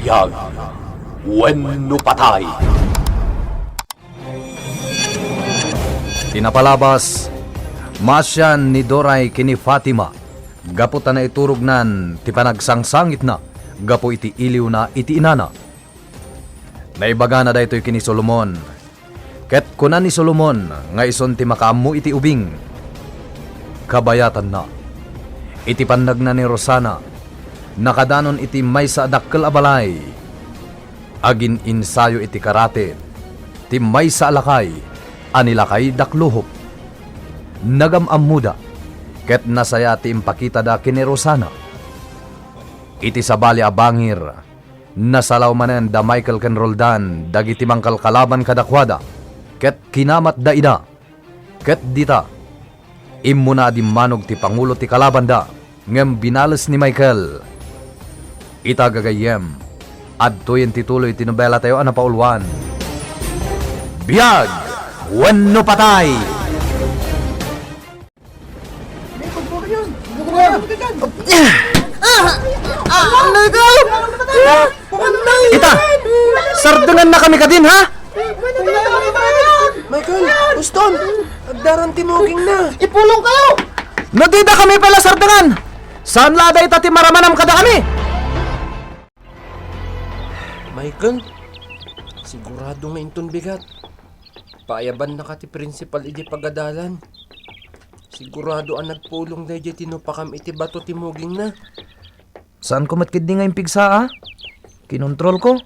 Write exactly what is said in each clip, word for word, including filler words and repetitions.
Biag wenno patay. Ti napalabas, maasian ni Doray ken ni Fatima gapu ta naiturognan ti panagsangsangitna gapu iti iliwna iti inana. Naibagana daytoy ken ni Solomon, ket kuna ni Solomon nga isun ti makaammo iti ubing. Kabayatanna, iti pannagna ni Rosana, nakadanon iti maysa a dakkel a balay. Agin-insayo iti karated ti maysa a lakay a nilakay dakluhop. Nagam-ammoda, ket nasaya ti impakitada ken ni Rosana. Iti sabali a bangir, nasalaw manen da Michael ken Roldan dagiti mangkalkalaban kadakuada, ket kinamatda ida. Ket dita, immuna a dimmanog ti pangulo ti kalabanda, ngem binales ni Michael. Ita, gagayyem, adtoyen ti tuloy ti nobelatayo a napauluan, Biag wenno Patay! Ita, sardengannakami kadin, ha? Michael, Uston, agdaran ti mugingna. Ipulong kayo! No dida kami pay la sardengan, saan la dayta ti maramanam kadakami? Michael, sigurado nga inton bigat, paayabannaka ti prinsipal idiay pagadalan. Sigurado a nagpulong daydiay tinupakam iti bato ti mugingna. Saanko met ketdi nga impigsa, a? Kinontrolko.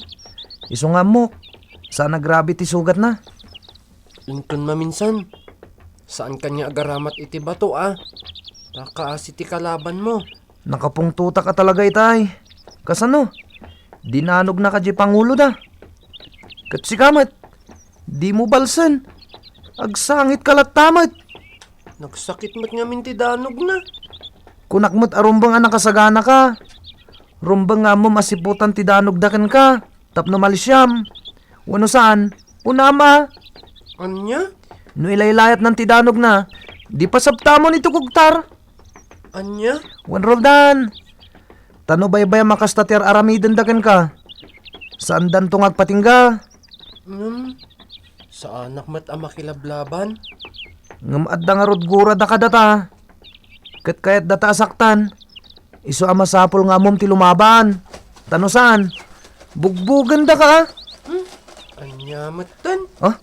Isu nga ammok, saan a grabe ti sugatna. Inton maminsan, saankan nga agaramat iti bato, a? Ta kaasi ti kalabanmo. Nakapungtotak a talaga itay. Kasano? Dinanognaka diay panguloda. Ket sika met, dimo balsen. Agsangitka latta met. Nagsakit met ngamin ti danogna. Kunak met a rumbeng a nakasaganaka. Rumbeng nga ammom a siputan ti danogda kenka tapno malisiam. Wenno saan, unam a. Ania? No ilaylayatnan ti danogna, di pasabtamon iti kugtar. Ania? Wen Roldan, ta no baybayam a kasta ti ar-aramidenda kenka, saandanto nga agpatingga. Ngem, saanak met a makilablaban. Ngem adda nga rudgurada kadata, ket kayatta a saktan. Isu a masapul nga ammom ti lumaban. Ta no saan, bugbugenda ka, a? Hmm? Ania metten? A?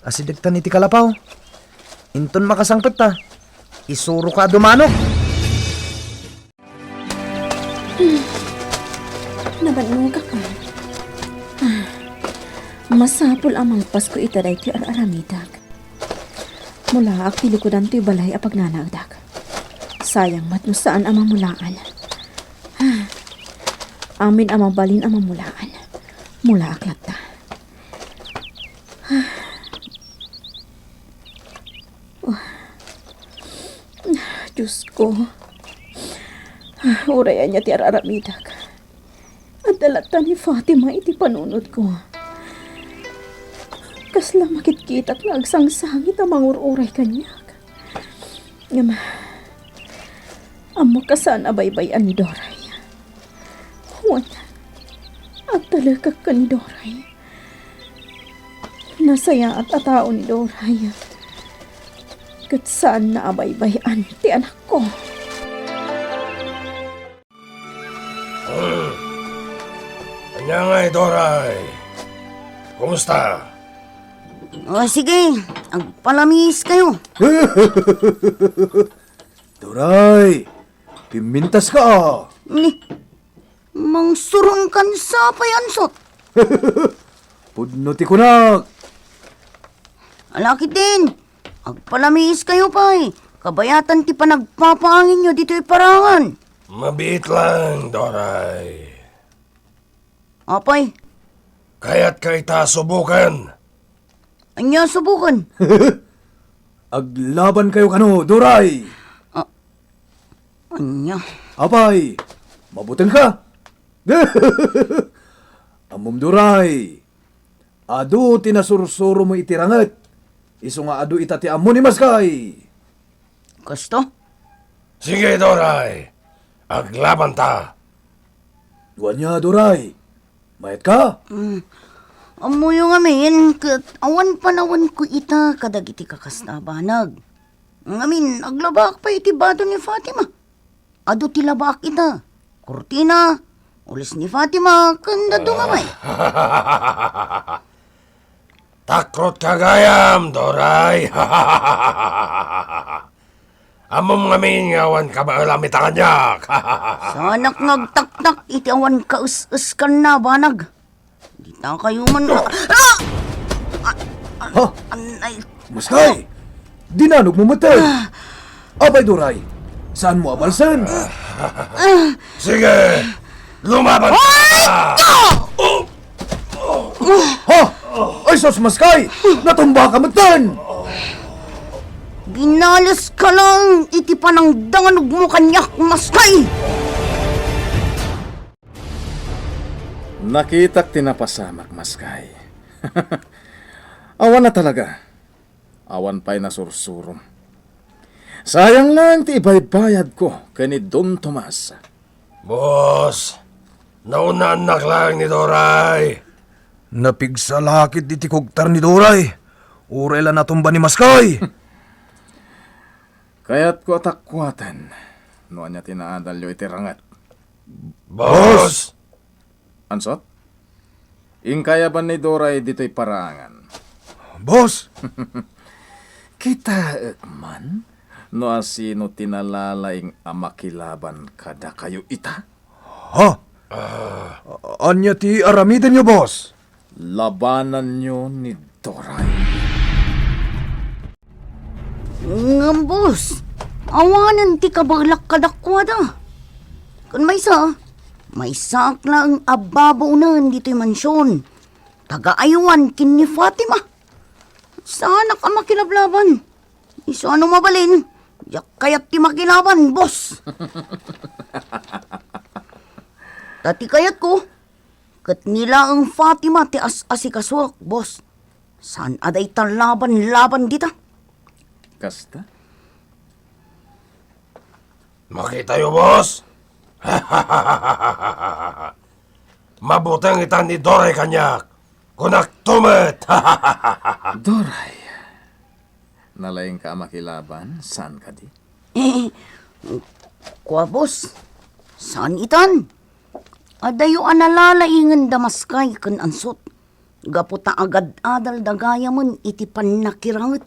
Asidegtan iti kalapaw. Inton makasangpet ta, isuroka a dumano. Hmm. Nabannogak, a. Ah, masapul a malpasko ita daytoy ar-aramidak. Mulaak ti likudan toy balay a pagnanaedak. Sayang met no saan a mamulaan. Ah, amin a mabalin a mamulaan, mulaak latta. Ah. Oh. Diosko. Ah, uray ania ti ar-aramidak. Adda latta ni Fatima iti panunotko. Kasla makitkitak nga agsangsangit a mangur-uray kaniak. Ngem, ammok a saan a baybay-an ni Doray. Wen, agtalekak ken ni Doray. Nasayaat a tao ni Doray. Ket saanna a baybay-an ti anakko. Hmm. Ania ngay, Doray? Kumusta? O, sige. Agpalamiis kayo. Doray, pimmintas ka, a. Ni, mangsurong kan sapay ansot. Pudno ti kunak. Alakit din. Agpalamiis kayo pay. Kabayatan ti panagpapaanginyo ditoy parangan. Mabiit lang, Doray. Apay? Kayatka ita subukan? Ania subukan? Aglaban kayo kano, Doray? A-, ania? Apay, mabuteng ka? Ammom, Doray. Adu ti nasursuromo iti ranget, isu nga adu ita ti ammo ni Maskay. Kasto? Sige, Doray. Aglabanta. Wen ania, Doray? Mayat ka? Mm. Ammoyo ngamin, ket awan panawanko ita kadagiti kakasta a banag. Ngamin, aglabaak pay iti bado ni Fatima. Adu ti labaak ita. Kurtina, ulis ni Fatima, ken dadduma pay. Takrot ka gayam, Doray. Ammom ngamin nga awan kabaelam ita kaniak. Saanak nga agtaktak iti awan kaes-eskanna a banag. Dita kayo man. Ah! Ah! Ah! Ha? Anay. Maskay! Dinanogmo metten. Ah. Apay, Doray, saanmo a balsen? Ah. Sige, lumaban ka! Ay! Oh! Ha? Ay, sus, Maskay! Natumbaka metten! Ginaleska lang iti panangdanogmo kaniak, Maskay! Nakitak ti napasamak, Maskay. Awan a talaga. Awan pay nasursurom. Sayang lang ti ibaybayadko ken ni Don Tomas. Boss, naunaannak lang ni Doray. Napigsa la ketdi ti kugtar ni Doray. Uray la natumba ni Maskay. Kayatko a takkuaten no ania ti naadalyo iti ranget. Boss! Ansot? Inkay a ban ni Doray ditoy paraangan. Boss! Kitaek man no asino ti nalalaing a makilaban kadakayo ita? Ha? Ah. A-, ania ti aramidenyo, boss? Labananyo ni Doray. Ngem, boss, awanen ti kabaelak kadakuada. Ken maysa, maysaak laeng a babaonen ditoy mansion. Taga-aywan ken ni Fatima. Saanak a makilablaban. Isu a no mabalin, diak kayat ti makilaban, boss. Ta ti kayatko, ket ni laeng Fatima ti as-asikasuak, boss. Saan a dayta laban-laban dita. Kasta? Makitayo, boss. Mabuteng ita ni Doray kaniak. Kunakto met. Doray, nalaingka a makilaban, saan kadi? Eh, kua, boss, saan itan? Adayo a nalalaingen da Maskay ken Ansot. Gapu ta agad-adal da gayamen iti pannakiranget.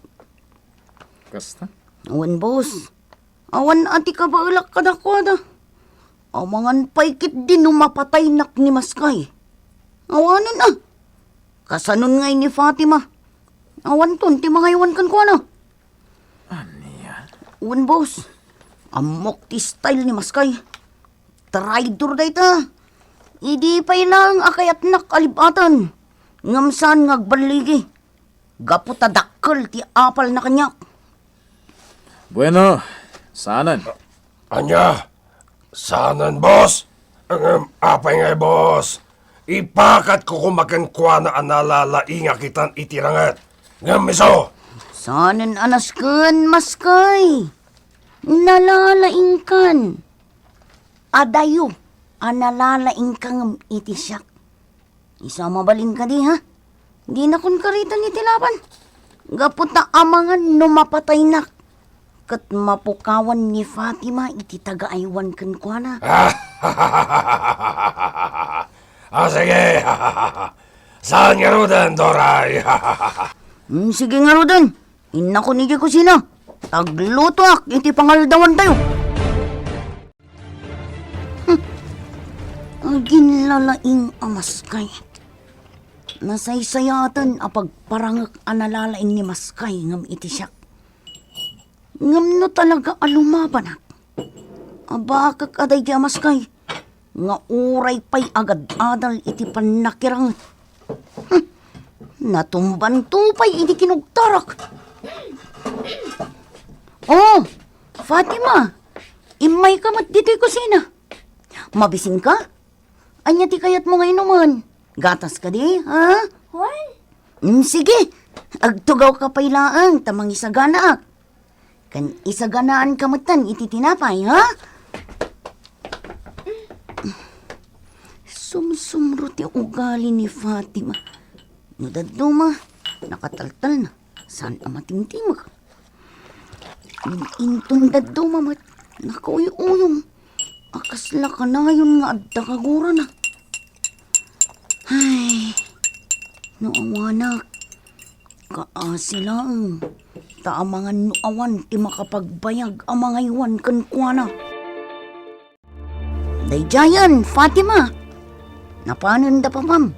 Kasta? Wen, boss. Awan a ti kabaelak kadakuada. Amangan pay ketdi no mapataynak ni Maskay. Awanen a. Kasanon ngay ni Fatima. Awanton ti mangaywan kenkuana. Ania? Wen, boss. Ammok ti style ni Maskay. Traidor dayta. Idi pay laeng a kayatnak a lib-aten. Ngem saan nga agballigi. Gapu ta dakkel ti apalna kaniak. Bueno, saanen. Ania? Saanen, boss? Ngem apay ngay, boss? Ipakatko koma kenkuana a nalalaingak itan iti ranget. Ngem isu? Saanen a nasken, Maskay. Nalalaingkan. Adayo a nalalaingka ngem iti siak. Isu a mabalin kadi, ha? Dinakon karitan iti laban. Gapu ta amangan no mapataynak, ket mapukawan ni Fatima iti taga-aywan kenkuana. Ah, sige. Saan ngaruden, Doray? Mm, sige ngaruden. Innakon idiay kusina. Taglutoak iti pangaldawantayo. Hmm. Aginlalaing a Maskay. Nasaysayaaten a pagparangek a nalalaing ni Maskay ngem iti siak. Ngem no talaga a lumabanak, abakek a daydi a Maskay nga uray pay agad-adal iti pannakiranget. Hmm. Natumbanto pay idi kinugtarak. Oh, Fatima, immayka met ditoy kusina. Mabisinka? Ania ti kayatmo nga inumen? Gatas kadi, ha? Wen. Mm, sige, agtugawka pay laeng ta mangisaganaak. Ken isaganaanka metten iti tinapay, ha? Sumsumro ti ugali ni Fatima. No dadduma, nakataltalna, saan a matimtimek. Inton dadduma met, nakauyuyong a kasla kanayon nga adda kagurana. Ay, no awanak, kaasi laeng, ta amangan no awan ti makapagbayag a mangaywan kenkuana. Daydiayen, Fatima, napanen da papam.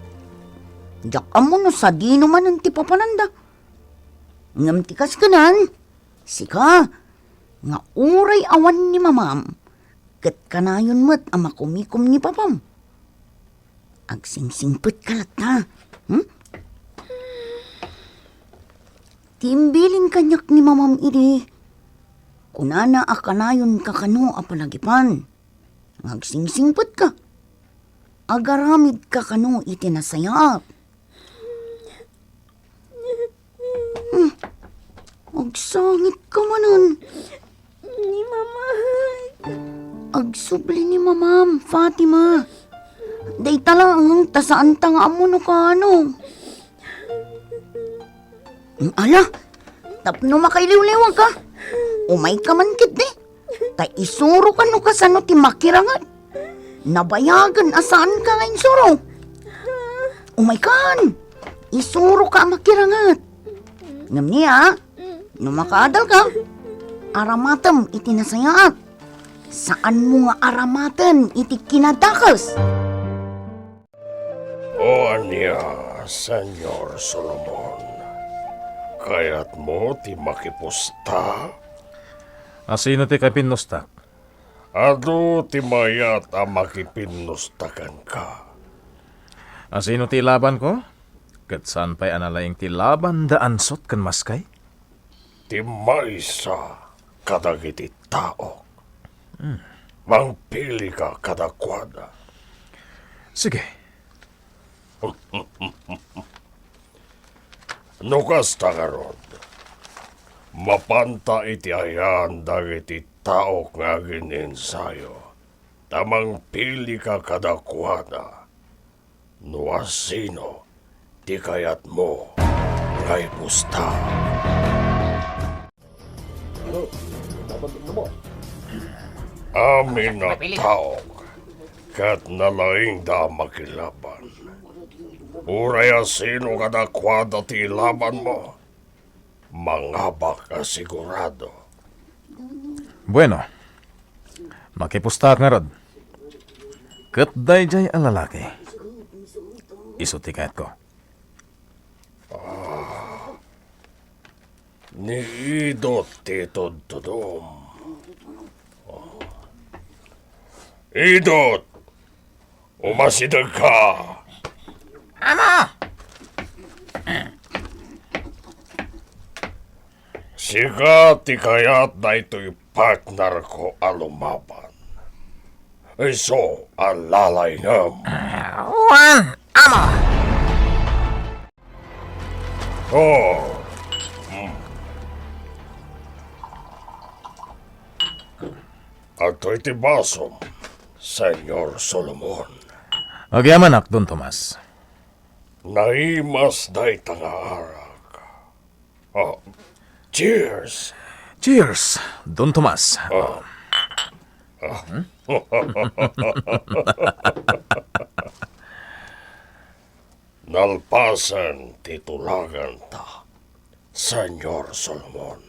Diak ammo no sadino manen ti papananda. Ngem ti kaskenan, sika, nga uray awan ni mamam, ket kanayon met a makumikom ni papam. Agsingsingpetka latta, hmm? Ti imbilin kaniak ni mamam idi, kunana a kanayonka kano a palagipan. Nga agsingsingpetka. Agaramidka kano iti nasayaat. Hmm. Agsangitka manen. Ni Mama. Agsubli ni Mamam, Fatima. Dayta laeng ta saanta nga ammo no kaano. Ala, tapno makailiwliwka, umayka man ketdi. Ta isuroka no kasano ti makiranget. Nabayagen a saanka nga insuro. Umaykan, isuroka a makiranget. Ngem nia, no makaadalka, aramatem iti nasayaat. Saanmo nga aramaten iti kinadakes. O ania, Señor Solomon? Kayatmo ti makipusta? Asino ti kapinnustak? Adu ti mayat a makipinnusta kenka. Asino ti ilabanko? Ket saan pay a nalaing ti ilaban da ansot ken maskay? Ti maysa kadagiti taok. Hmm. Mangpilika kadakuada. Sige. No kasta ngarud, mapanta iti ayan dagiti taok nga agin-ensayo, ta mangpilika kadakuada. No asino ti kayatmo nga ipusta? Amin a taok ket nalaingda a makilaban. Uray asino kadakuada ti ilabanmo, mangabak a sigurado. Bueno, makipustaak ngarud. Ket daydiay a lalaki, isu ti kayatko. Ah, ni Idot ti tudtudom. Idot! Umasidegka! Ama! Sika ti kayat daytoy partnerko a lumaban. Isu a lalaingem. Wen, Ama! Oh. Hmm. Adtoy ti basom, Señor Solomon. Agyamanak, Don Tomas. Naimas dayta nga arak. Oh, cheers! Cheers, Don Tomas. Oh. Ah. Hmm? Nalpasen ti tulaganta, Señor Solomon.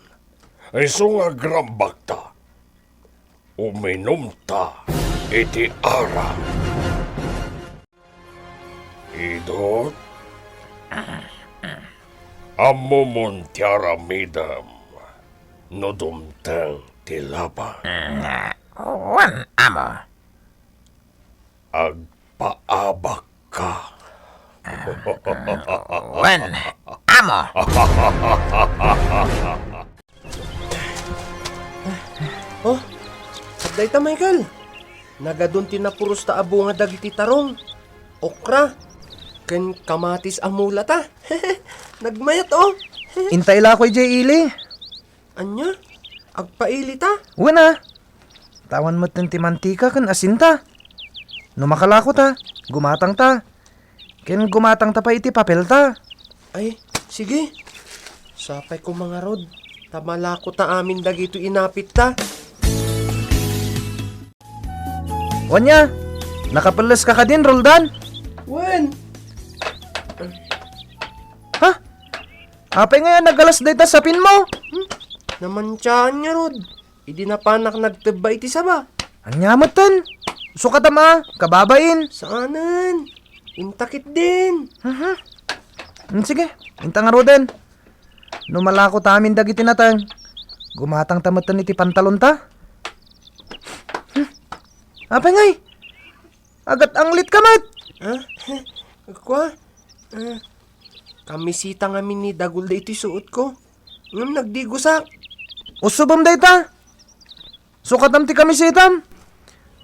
Isu nga agrambakta, uminumta iti arak. Idot, ammomon ti aramidem no dumteng ti laban. Wen, Ama. Agpaabakka. Wen, Ama. Oh, dayta, Michael. Nagadun ti napurosta a bunga dagiti tarong, okra, ken kamatis a mulata. Nagmayat, oh. Inta ilako idiay ili. Ania? Agpailita? Wen a. Awan metten ti mantika ken asinta. No makalakota, gumatangta. Ken gumatangta pay iti papelta. Ay, sige. Sapay koma ngarud, ta malako ta amin dagitoy inapitta. Wen aya, nakapelleska kadin, Roldan? Wen. Ha? Apay ngay a nagalas dayta sapinmo? Hmm? Namantiaan ngarud. Idi napanak nagtebba iti saba. Ania metten? Sukatam a, kababain. Saanen. Inta ketdin. Mhm. Hmm, sige, inta ngaruden. No malako ta amin dagiti nateng, gumatangta metten iti pantalonta. Hmm. Apay ngay? Agat-anglitka met. Ah? Kua? Ah, kamiseta ngamin ni dagul daytoy suotko. Ngem nagdigosak. Usubem dayta. Sukatam ti kamisetam.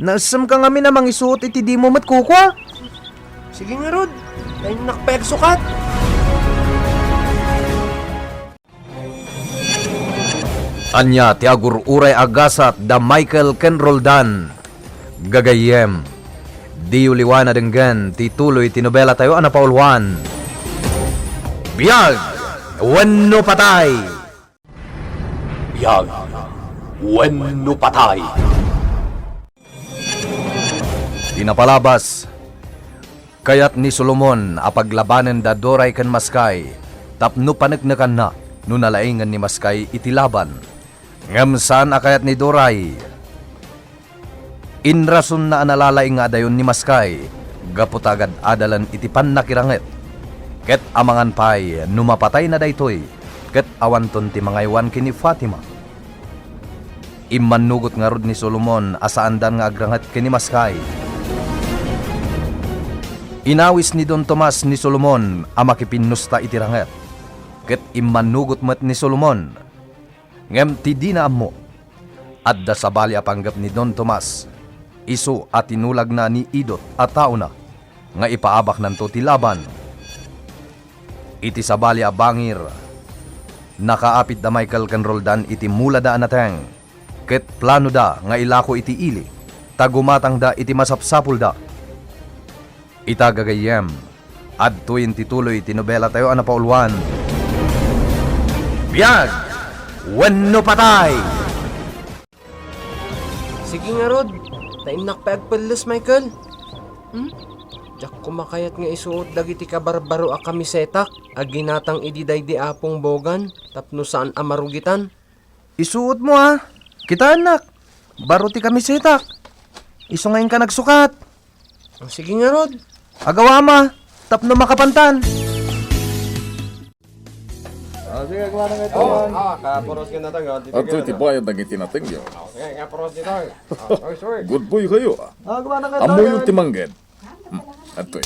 Naessemka ngamin a mangisuot iti dimo met kukua. Sige ngarud, ta innak pay agsukat. Ania ti agur-uray a gasat da Michael ken Roldan? Gagayyem, diyo liwan a denggen ti tuloy ti nobelatayo a napauluan, Biag Wenno Patay! Biag Wenno Patay! Ti napalabas, kayat ni Solomon a paglabanen da Doray ken Maskay tapno paneknekanna no nalaingen ni Maskay iti laban. Ngem saan a kayat ni Doray. Inrasonna a nalalaing nga adayon ni Maskay gapu ta agad-adalen iti pannakiranget. Ket amangan pay no mapatayna daytoy, ket awanton ti mangaywan ken ni Fatima. Immannugot ngarud ni Solomon a saandan nga agranget ken ni Maskay. Inawis ni Don Tomas ni Solomon a makipinnusta iti ranget, ket immannugot met ni Solomon. Ngem ti dina ammo, adda sabali a panggep ni Don Tomas, isu a tinulagna ni Idot a taona nga ipaabaknanto ti laban. Iti sabali a bangir, nakaapit da Michael ken Roldan iti mulada a nateng, ket planoda nga ilako iti ili ta gumatangda iti masapsapulda. Ita gagayyem, adtoyen ti tuloy ti nobelatayo a napauluan, Biag Wenno Patay! Sige ngarud, ta innak pay agpelles, Michael. Hmm? Diak koma kayat nga isuot dagiti kabarbaro a kamisetak a ginatang idi daydi Apong Bogan tapno saan a marugitan. Isuotmo a. Kitaennak. Baro ti kamisetak. Isu nga inka nagsukat. Ah, sige ngarud. Agawam a, tapno makapantan. Ah, sige, agawam na kayo, Tol. Ah, kapuros ka na, Tol. Adtoy ti bayad dagiti natengyo. Ah, sige, kapuros dito. Ah, oh, sorry. Good boy kayo, ah. Ah, agawam na kayo, Tol. Ammoyo ti mangged. Hmm, adtoy.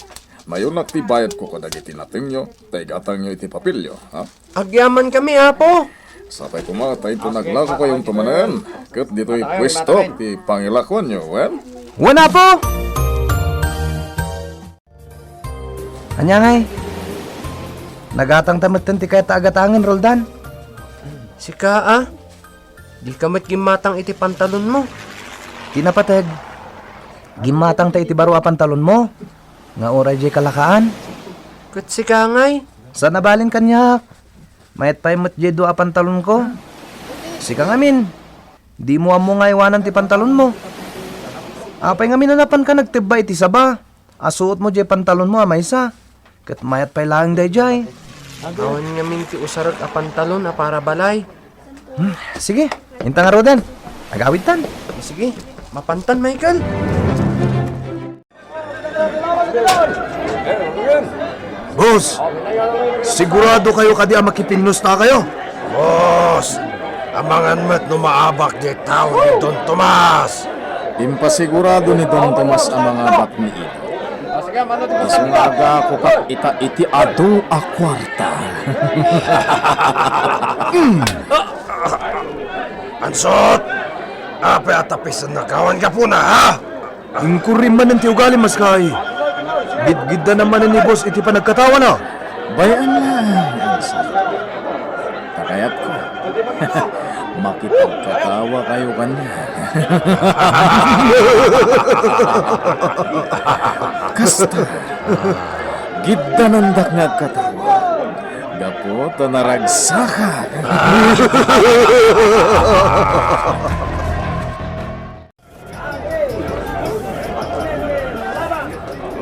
Mayonak ti bayadko kadagiti natengyo, ta igatangyo iti papelyo, ha? Agyamankami, Apo. Sapay koma ta inton naglako kayonto manen, ket ditoy pwesto ti pangilakoanyo, wen? Wen, Apo! Ania ngay? Nagatangta metten ti kayat a agatangen, Roldan? Sika a? Dika met gimmatang iti pantalonmo. Ti napateg, gimmatangta iti baro a pantalonmo, nga uray diay kalakaan. Ket sika ngay? Saan a balin kaniak. Mayat pay met diay dua a pantalonko. Sika ngamin, dimo ammo nga aywanan ti pantalonmo. Apay ngamin a napanka nagtebba iti saba a suotmo diay pantalonmo a maysa, ket mayat pay laeng daydiay. Awan ngamin ti usarek a pantalon a para balay. Hmm, sige, inta ngaruden. Agawidtan. Sige, mapantan, Michael. Boss, sigurado kayo kadi a makipinnusta kayo? Boss, amangan met no maabak diay tao ni Don Tomas. Impasigurado ni Don Tomas a mangabak ni Ido. Isu nga agakupak ita iti adu a kuarta. Ansot! Apay a tapisennak awan gapuna, ha? Inkurim manen ti ugali, Maskay. Gidgidda na manen ni Boss iti panagkatawana. Bay-an laeng, Ansot. Ta kayatko. Makipagkatawa kayo kaniak. Kasta, giddanandak nga agkatawa. Gapu ta naragsakan.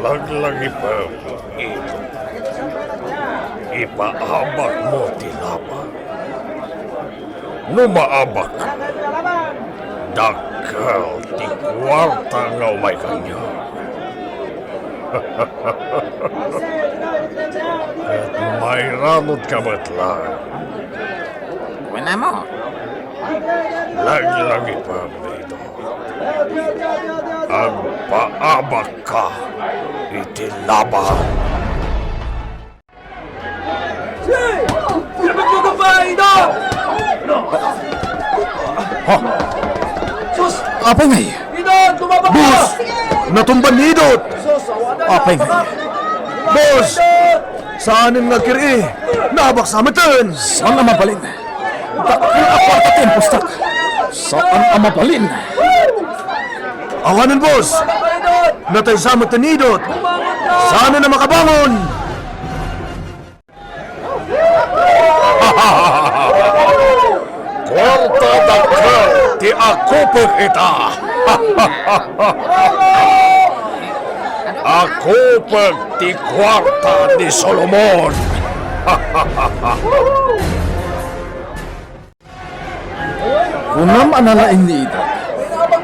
Laglagipem, Ido. Ipaabakmo ti laban. No maabak, dakkel ti kuarta nga umay kaniak. Ket mairanudka met laeng. Kunam. Laglagipem, Ido. Agpaabakka iti laban. Ha? Apay ngay? Boss! Natumban ni Idot! Apay ngay? Boss! Saanen nga agkir-i? Naabaksa metten! Saan a mabalin? Dakkel a kuarta ti impostak. Saan a mabalin? Awanen, boss! Nataysa metten ni Idot! Saanen a makabangon! Kuarta dakkel ti akupek ita. Akupek ti kuarta ni Solomon. Kunam a nalaing ni Idot,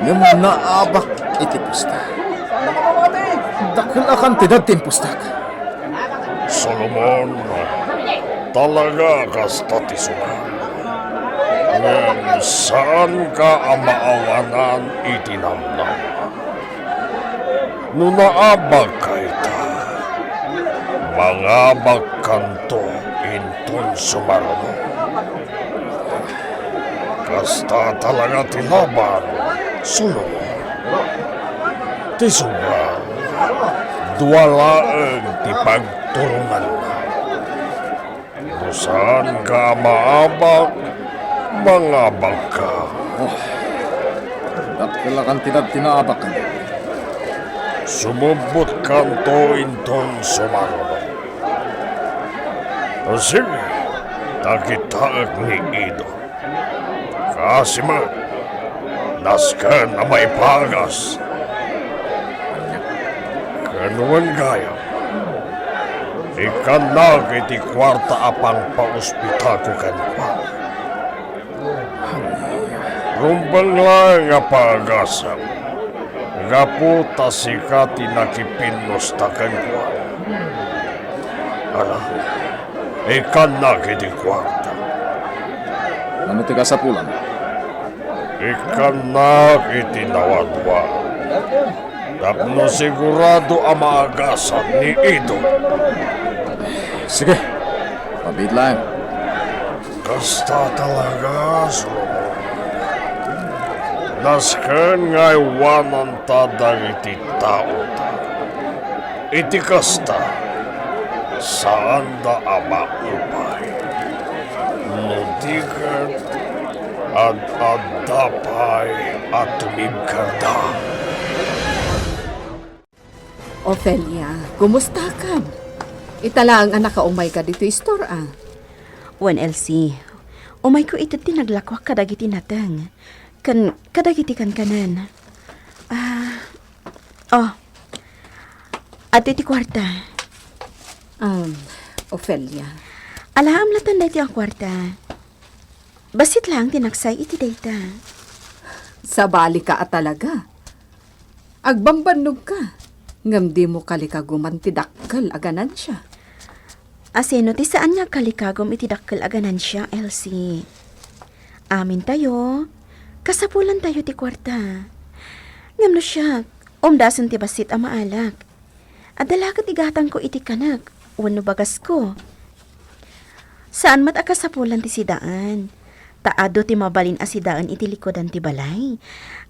ngem naabak iti pusta. Dakkel a kantidad ti impostak. Solomon, talaga kasta ti suga. Ngem saanka a maawanan iti namnam. No naabakka ita, mangabakkanto inton sumaruno. Kasta talaga ti laban, Solomon. Ti suga, dua laeng ti pagturonganna. No saanka a maabak, mangabakka. Oh, dakkel a kantidad ti naabakkan. Sumubbotkanto inton sumaruno. Sige, ta kitaek ni Idot. Kaasi met, nasken a maipagas. Ken wen gayam, ikkannak iti kuarta a pangpaospitalko kenkuana. Rumbeng laeng a paagasem, gapu ta sika ti nakipinnusta kenkuana. Ala, ikkannak iti kuarta. Ano ti kasapulan? Ikkannak iti nawadwad. Tapno sigurado a maagasan ni Idot. Sige, pabiit laeng. Kasta talaga, Solomon. Nasken nga aywananta dagiti taota. Iti kasta, saanda a maupay. No di ket, ad-adda pay a tumibkerda. Ofelia, kumustakam? Ita laeng a nakaumayka ditoy istor a. Wen, Elsie, umayko ited ti naglakuak kadagiti nateng ken kadagiti kankanen. Ah, oh. Adtoy ti kuarta. Um, Ofelia. Alaem latta daytoy a kuarta. Bassit laeng ti naksay iti dayta. Sabalika a talaga. Agbambannogka, ngem dimo kalikaguman ti dakkel a ganansia. Asino ti saan nga agkalikagum iti dakkel a ganansia, Elsie? Amintayo, kasapulantayo ti kuarta. Ngem no siak, umdasen ti bassit a maalak. Adda la ket igatangko iti kanek wenno bagasko. Saan met a kasapulan ti sidaen, ta adu ti mabalin a sidaen iti likudan ti balay.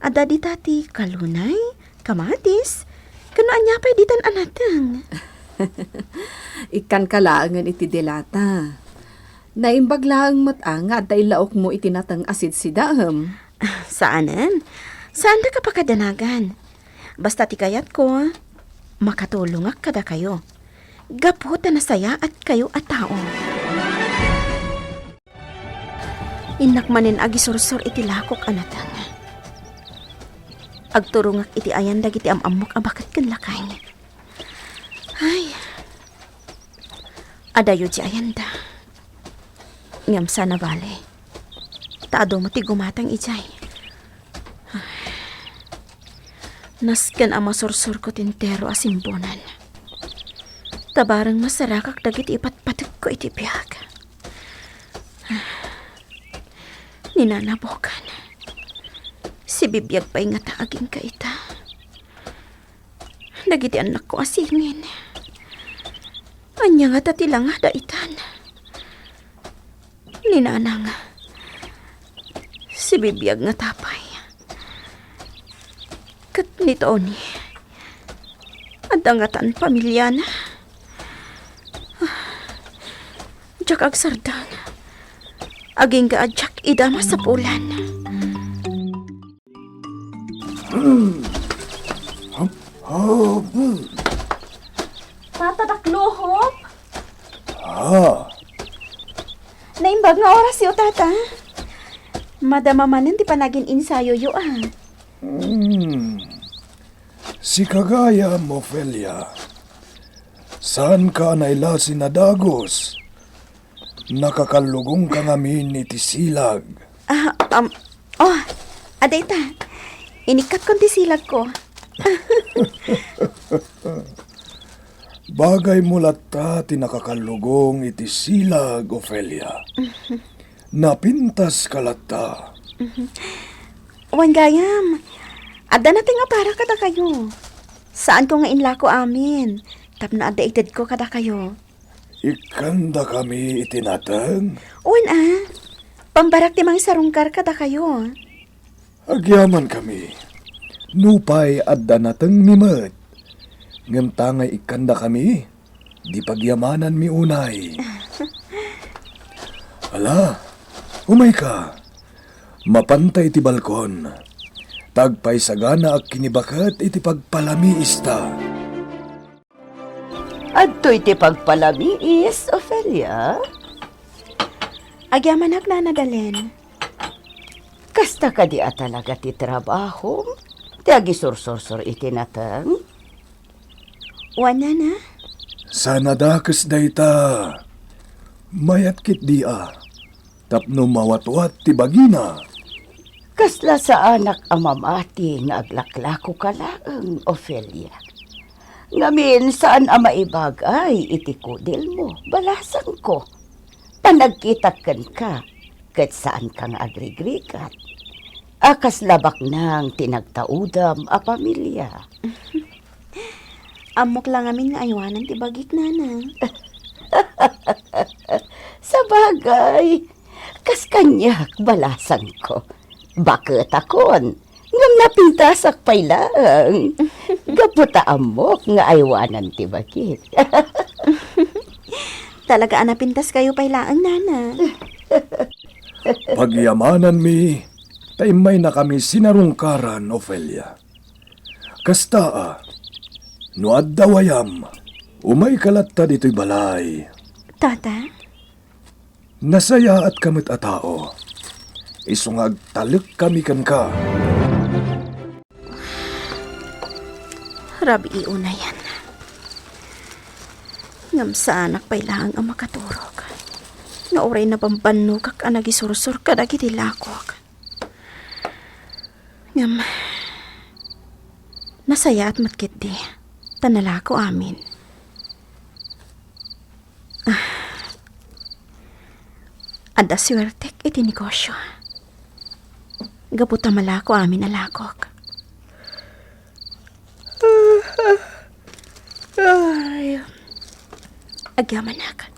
Adda dita ti kalunay, kamatis, ken no ania pay ditan a nateng. Ikkanka laengen iti delata. Naimbag laeng met a nga adda illaokmo iti nateng a sidsidaem. Saanen. Saandaka pakadanagan. Basta ti kayatko, makatulongak kadakayo. Gapu ta nasayaatkayo a tao. Innak manen agisursor iti lakok a nateng. Agturongak iti ayan dagiti am-ammok a baket ken lakay. Ay, adayo ti ayanda. Ngem saan a bale. Ta adu met ti gumatang idiay. Nasken a masursurko ti entero a simbunan. Ta bareng masarakak dagiti ipatpategko iti biag. Ni Nana Bokan, sibibiag pay ngata agingga ita. Dagiti annakko a singin. Ania ngata ti langada itan? Ni Nanang, sibibiag ngata pay. Ket ni Tony, adda ngatan pamiliana? Diak agsardeng. Agingga a diak ida masapulan. Tata Dakluhop? Ah. Naimbag nga orasyo, Tata. Madama manen ti panagin-ensayoyo, a. Hmm. Sika gayam, Ofelia. Saanka a nailasi a dagus? Nakakallugongka ngamin iti silag. Ah, um, oh, adda ita. Inikkatkon ti silagko. Bagaymo latta ti nakakallugong iti silag, Ofelia. Napintaska latta. Wen gayam, adda nateng a para kadakayo. Saanko nga inlako amin, tapno adda itedko kadakayo. Ikkandakami iti nateng? Wen a, pambarak ti mangisarungkar kadakayo. Agyamankami, nupay adda natengmi met. Ngem ta nga ikkandakami, di pagyamananmi unay. Ala, umayka. Mapanta iti balkon. Ta agpaisaganaak ken ni baket iti pagpalamiista. Adtoy ti pagpalamiis, Ofelia? Agyamanak, Nana Dalen. Kasta kadi a talaga ti trabahom? Ti agisursursor iti nateng? Wen, Nana. Saan a dakes dayta. Mayat ketdi a. Tapno mawatwat ti bagina. Kasla saanak a mamati nga aglaklakoka laeng, Ofelia. Ngamin, saan a maibagay iti kudilmo, balasangko. Panagkitak kenka, ket saanka nga agrigrigat. A kasla baknang ti nagtaudam a pamilia. Ammok la ngamin nga aywanan ti bagik, Nana. Sabagay, kas kaniak, balasangko. Baketakon, ngem napintasak pay laeng. Gapu ta ammok nga aywanan ti bagik. Talaga a napintaskayo pay laeng, Nana. Pagyamananmi, ta immaynakami sinarungkaran, Ofelia. Kasta a, no adda wayam, umayka latta ditoy balay. Tata? Nasayaatka met a tao. Isu nga agtalekkami kenka. Rabii unayen. Ngem saanak pay laeng a makaturog. Nga uray nabambannogak a nagisursor kadagiti lakok. Ngem, nasayaat met ketdi, ta nalako amin. Ah, adda suertek iti negosyo. Gapu ta malako amin a lakok. Ay, agyamanak.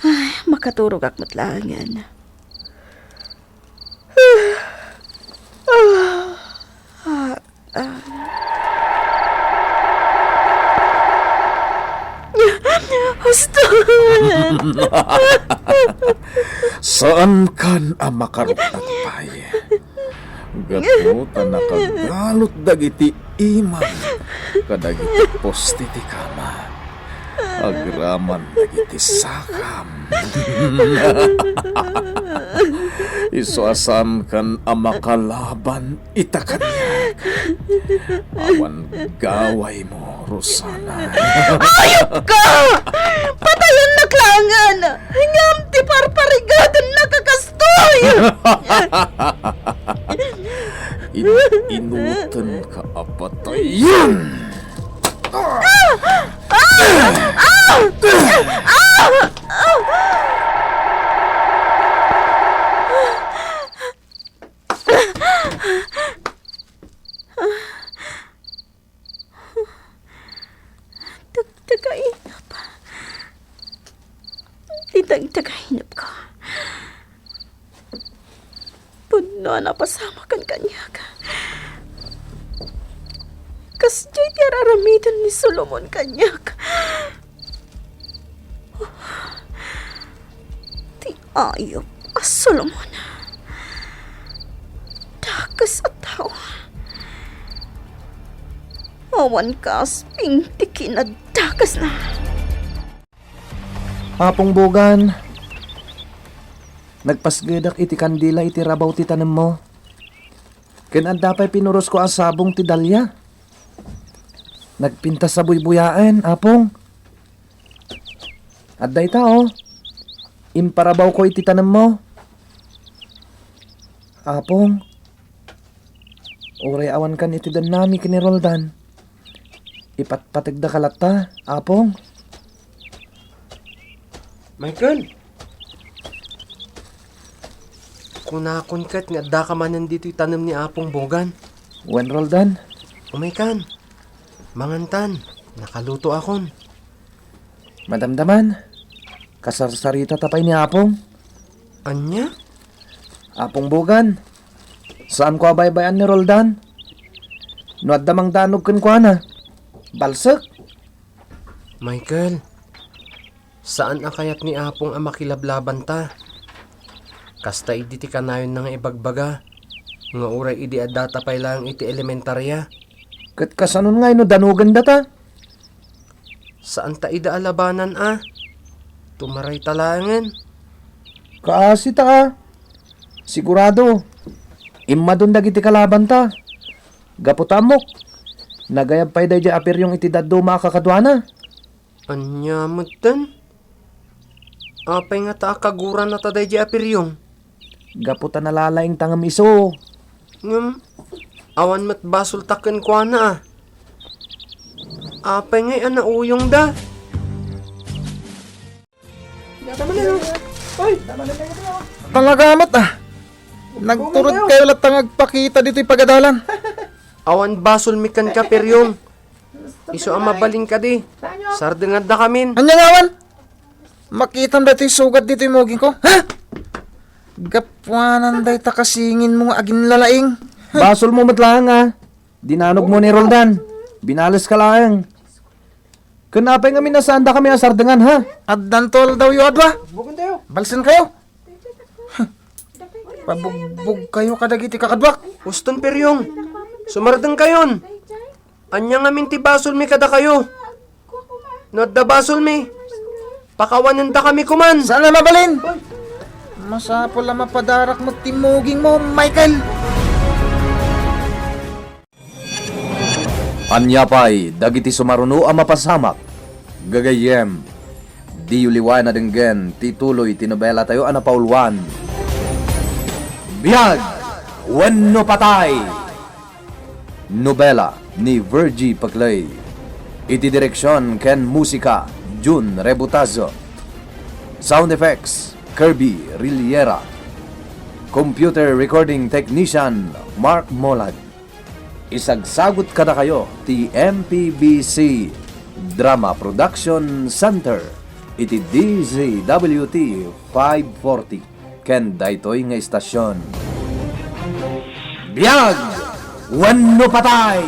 Ay, makaturogak met laengen. Ah, ah. Huston! Saankan a makaruknat pay. Gapu ta nakagalut dagiti imam kadagiti poste ti kama. Agraman dagiti sakam. Isu a saankan a makalaban ita kaniak. Awan gawaymo, Rosana. Ayupka! Patayennak laengen! Ngem ti parparigatennaka kastoy! In-, inutenka a patayen! Dagdagainep. Ti dagdagainepko. Pudno a napasamakan kaniak. Kasdiay ti ar-aramiden ni Solomon kaniak. Ti ayup a Solomon. Dakes a tao. Awan kasping ti kinadakesna. Apong Bogan, nagpasgedak iti kandila iti rabaw ti tanemmo. Ken adda pay pinurosko a sabong ti dalia. Nagpintas a buybuyaen, Apong. Adda ita, o. Imparabawko iti tanemmo. Apong, uray awankan iti dannami ken ni Roldan, ipatpategdaka latta, Apong. Michael! Kunakon ket nga addaka manen ditoy tanem ni Apong Bogan. Wen, Roldan. Umaykan. Mangantan. Nakalutoakon. Madamdaman. Kasarsaritata pay ni Apong. Ania? Apong Bogan, saanko a baybay-an ni Roldan. No adda mangdanog kenkuana, balsek. Michael, saan a kayat ni Apong a makilablabanta. Kasta idi ti kanayonna nga ibagbaga, nga uray idi addata pay laeng iti elementaria. Ket kasanon ngay no danogandata? Saan ta ida a labanan a. Tumarayta laengen. Kaasita a. Sigurado, immadon dagiti kalabanta. Gapu ta ammok, nagayab pay daydiay a Piryong iti dadduma a kakaduana. Ania metten? Apay ngata a kagurannata daydiay a Piryong? Gapu ta nalalaingta ngem isu. Ngem, awan met basolta kenkuana a. Apay ngay a nauyongda? Talaga met a. Nagturod kayo latta nga agpakita ditoy pagadalan. Awan basolmi kenka, Piryong. Isu a mabalin kadi. Sardengandakamin. Ania nga awan? Makitam daytoy sugat ditoy mugingko. Ha? Gapuanan dayta kasinginmo nga aginlalaing. Basolmo met laeng a. Dinanogmo ni Roldan. Binaleska laeng. Ken apay ngamin a saandakami a sardengan, ha? Addanto aldawyo a dua. Balsenkayo. Pabugbogkayo kadagiti kakaduak. Huston, Piryong. Sumardengkayon. Ania ngamin ti basolmi kadakayo? No adda basolmi, pakawanendakami koman. Saan a mabalin? Masapul a mapadarak met ti mugingmo, Michael. Ania pay dagiti sumaruno a mapasamak? Gagayyem, diyo liwaen a denggen ti tuloy ti nobelatayo a napauluan, Biag wenno Patay! Nobela ni Virgie Paclay. Iti direksion ken musika, Jun Rebutazo. Sound effects, Kirby Riliera. Computer recording technician, Mark Molad. Isagsagut kadakayo ti M P B C Drama Production Center iti D Z W T five forty ken daytoy nga istasion. Biag wenno patay!